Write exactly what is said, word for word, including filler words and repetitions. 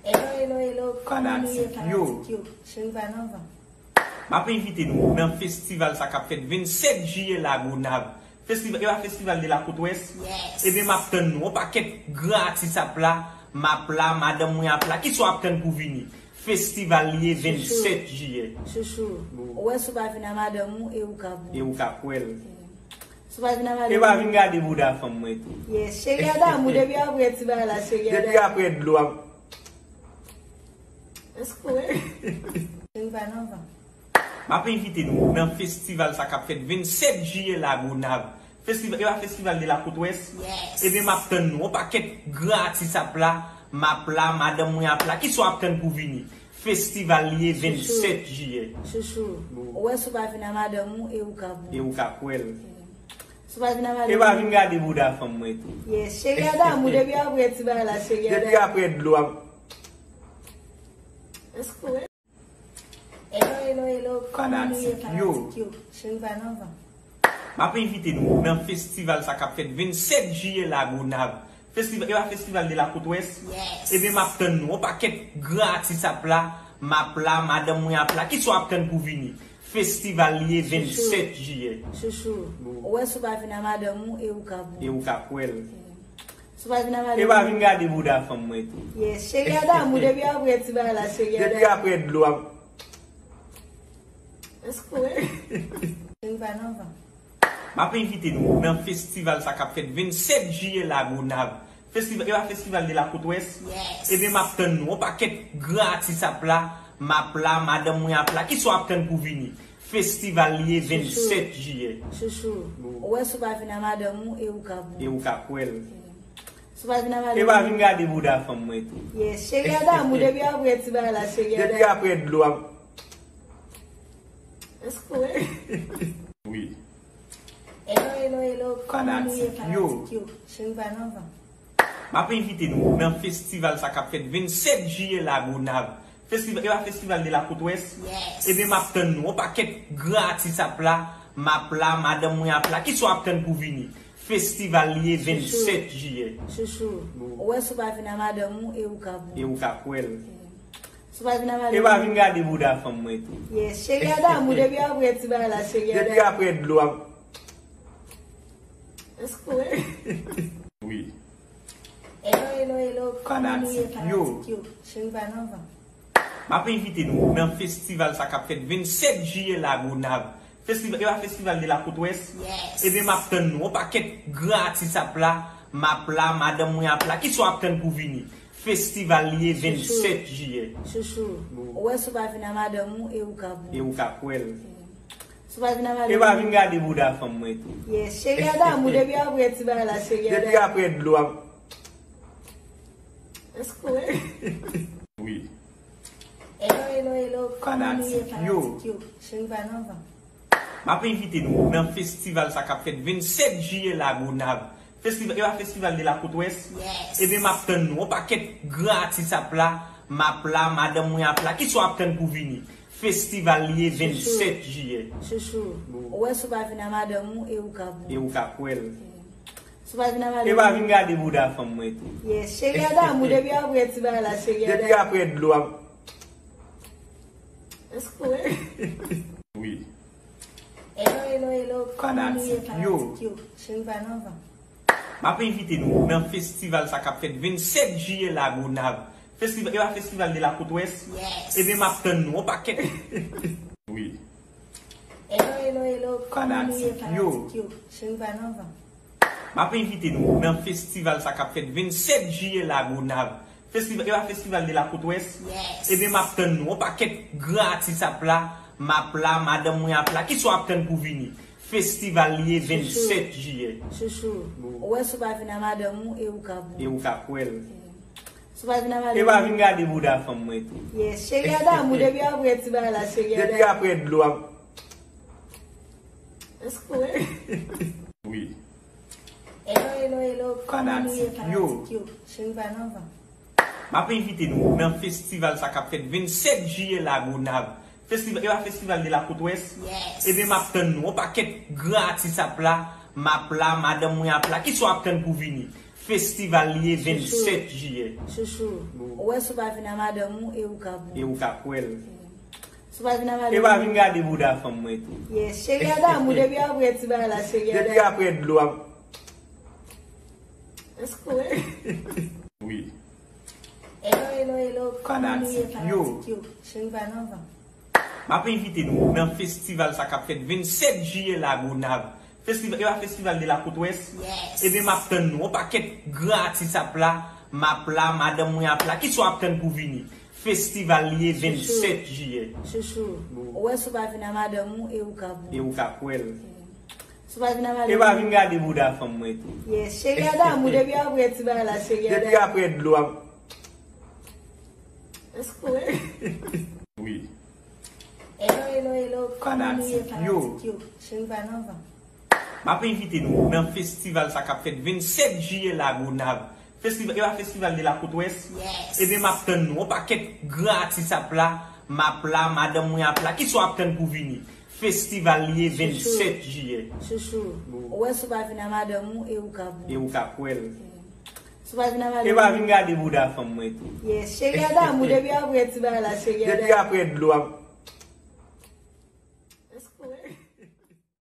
Hello, hello, hello, kòman nou ye, fanatik yo? Cheri pa nan van. M ap envite nou nan festival sa k ap fèt vennsèt jiyè Lagonav. Festival, e pa festival de la Côte Ouest? Yes. Ebyen, m ap tann nou. On pakèt gran atis ap la, m ap la, madanm mwen ap la. Kisa w ap tann pou vini? Festival li ye, vennsèt jiyè. Chouchou. Ou wè, si w pa vin a madanm ou, e ou ka pou. E ou ka kwè l. Si w pa vin a madanm ou. E pa vin gade bouda fanm mwen tou. Yes, cheri a damou, depi apre ti bagay la, cheri a damou. Depi apre dlo ap. Èske w wè? Cheri pa nan van. M ap envite nou nan festival sa k ap fèt vennsèt jiyè Lagonav. Festival, e pa festival de la Côte Ouest? Yes. Ebyen, m ap tann nou. On pakèt gran atis ap la, m ap la, madanm mwen ap la. Kisa w ap tann pou vini? Festival li ye, vennsèt jiyè. Chouchou. Ou wè, si w pa vin a madanm ou, e ou ka pou. E ou ka kwè l. Si w pa vin a madanm ou. E pa vin gade bouda fanm mwen tou. Yes, cheri a damou, depi apre ti bagay la, cheri a damou. Depi apre dlo ap. Èske w wè? Hello, hello, hello, kòman nou ye, fanatik yo? Cheri pa nan van. M ap envite nou nan festival sa k ap fèt vennsèt jiyè Lagonav. Festival, e pa festival de la Côte Ouest? Yes. Ebyen, m ap tann nou. On pakèt gran atis ap la, m ap la, madanm mwen ap la. Kisa w ap tann pou vini? Festival li ye, vennsèt jiyè. Chouchou. Ou wè, si w pa vin a madanm ou, e ou ka pou. E ou ka kwè l. Si w pa vin a madanm ou. E pa vin gade bouda fanm mwen tou. Yes, cheri a damou, depi apre ti bagay la, cheri a damou. Depi apre dlo ap. Èske w wè? Cheri pa nan van. M ap envite nou nan festival sa k ap fèt vennsèt jiyè Lagonav. Festival, e pa festival de la Côte Ouest? Yes. Ebyen, m ap tann nou. On pakèt gran atis ap la, m ap la, madanm mwen ap la. Kisa w ap tann pou vini? Festival li ye, vennsèt jiyè. Chouchou. Ou wè, si w pa vin a madanm ou, e ou ka pou. E ou ka kwè l. Si w pa vin a madanm ou. E pa vin gade bouda fanm mwen tou. Yes, cheri a damou, depi apre ti bagay la, cheri a damou. Depi apre dlo ap. Èske w wè? Wi. Hello, hello, hello, kòman nou ye, fanatik yo? Cheri pa nan van. M ap envite nou nan festival sa k ap fèt vennsèt jiyè Lagonav. Festival, e pa festival de la Côte Ouest? Yes. Ebyen, m ap tann nou. On pakèt gran atis ap la, m ap la, madanm mwen ap la. Kisa w ap tann pou vini? Festival li ye, vennsèt jiyè. Chouchou. Ou wè, si w pa vin a madanm ou, e ou ka pou. E ou ka kwè l. Si w pa vin a madanm ou. E pa vin gade bouda fanm mwen tou. Yes, cheri a damou, depi apre ti bagay la, cheri a damou. Depi apre dlo ap. Èske w wè? Wi. Hello, hello, hello, kòman nou ye, fanatik yo? Cheri pa nan van. M ap envite nou nan festival sa k ap fèt vennsèt jiyè Lagonav. Festival, e pa festival de la Côte Ouest? Yes. Ebyen, m ap tann nou. On pakèt gran atis ap la, m ap la, madanm mwen ap la. Kisa w ap tann pou vini? Festival li ye, vennsèt jiyè. Chouchou. Ou wè, si w pa vin a madanm ou, e ou ka pou. E ou ka kwè l. Si w pa vin a madanm ou. E pa vin gade bouda fanm mwen tou. Yes, cheri a damou, depi apre ti bagay la, cheri a damou. Depi apre dlo ap. Èske w wè? Wi. Hello, hello, hello, kòman nou ye, fanatik yo? Cheri pa nan van. M ap envite nou nan festival sa k ap fèt vennsèt jiyè Lagonav. Festival, e pa festival de la Côte Ouest? Yes. Ebyen, m ap tann nou. On pakèt gran atis ap la, m ap la, madanm mwen ap la. Kisa w ap tann pou vini? Festival li ye, vennsèt jiyè. Chouchou. Ou wè, si w pa vin a madanm ou, e ou ka pou. E ou ka kwè l. Si w pa vin a madanm ou. E pa vin gade bouda fanm mwen tou. Yes, cheri a damou, depi apre ti bagay la, cheri a damou. Depi apre dlo ap. Èske w wè? Wi. Hello, hello, hello, kòman nou ye, fanatik yo? Cheri pa nan van. M ap envite nou nan festival sa k ap fèt vennsèt jiyè Lagonav. Festival, e pa festival de la Côte Ouest? Yes. Ebyen, m ap tann nou. On pakèt. Wi. Hello, hello, hello, kòman nou ye, fanatik yo? Cheri pa nan van. M ap envite nou nan festival sa k ap fèt vennsèt jiyè Lagonav. Festival, e pa festival de la Côte Ouest? Yes. Ebyen, m ap tann nou. On pakèt gran atis ap la, m ap la, madanm mwen ap la. Kisa w ap tann pou vini? Festival li ye, vennsèt jiyè. Chouchou. Ou wè, si w pa vin a madanm ou, e ou ka pou. E ou ka kwè l. Si w pa vin a madanm ou. E pa vin gade bouda fanm mwen tou. Yes, cheri a damou, depi apre ti bagay la, cheri a damou. Depi apre dlo ap. Èske w wè? Wi. Hello, hello, hello, kòman nou ye, fanatik yo? Cheri pa nan van. M ap envite nou nan festival sa k ap fèt vennsèt jiyè Lagonav. Festival, e pa festival de la Côte Ouest? Yes. Ebyen, m ap tann nou. On pakèt gran atis ap la, m ap la, madanm mwen ap la. Kisa w ap tann pou vini? Festival li ye vennsèt jiyè. Chouchou. Ou wè, si w pa vin a madanm ou, e ou k ap wè l. Si w pa vin a madanm ou, e pa vin gade bouda fanm mwen tou. Yes, cheri a damou, depi apre ti bagay la, cheri a damou. Depi apre dlo ap. Èske w wè? Wi. Hello, hello, hello. Kòman nou ye, fanatik yo? Cheri pa nan van. M ap envite nou nan festival sa k ap fèt vennsèt jiyè la Gonav. Festival, e pa festival de la Côte Ouest? Yes. Ebyen, m ap tann nou. Yon pakèt gran atis ap la, m ap la, madanm mwen ap la. Kisa w ap tann pou vini? Festival li ye vennsèt jiyè. Chouchou. Ou wè, si w pa vin a madanm ou, e ou k ap wè l. E ou k ap wè l. Si w pa vin a madanm ou, e pa vin gade bouda fanm mwen tou. Yes, cheri a damou, depi apre ti bagay la, cheri a damou. Depi apre dlo ap. Èske w wè? Wi. Hello, hello, hello. Kòman nou ye, fanatik yo? Cheri pa nan van. M ap envite nou nan festival sa k ap fèt vennsèt jiyè la Gonav. Festival, e pa festival de la Côte Ouest? Yes. Ebyen, m ap tann nou. Yon pakèt gran atis ap la, m ap la, madanm mwen ap la. Kisa w ap tann pou vini? Festival li ye vennsèt jiyè. Chouchou. Ou wè, si w pa vin a madanm ou, e ou k ap wè l. E ou k ap wè l. Si w pa vin a madanm ou, e pa vin gade bouda fanm mwen tou. Yes, cheri a damou, depi apre ti bagay la, cheri a damou. Depi apre dlo ap.